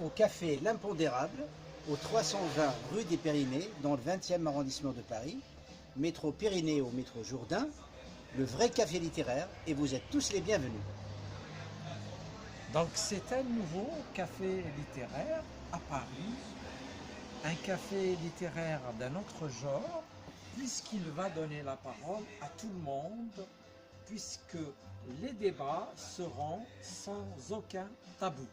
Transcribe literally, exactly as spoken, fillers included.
Au café L'Impondérable, au trois cent vingt rue des Pyrénées, dans le vingtième arrondissement de Paris, métro Pyrénées ou métro Jourdain, le vrai café littéraire, et vous êtes tous les bienvenus. Donc c'est un nouveau café littéraire à Paris, un café littéraire d'un autre genre, puisqu'il va donner la parole à tout le monde, puisque les débats seront sans aucun tabou.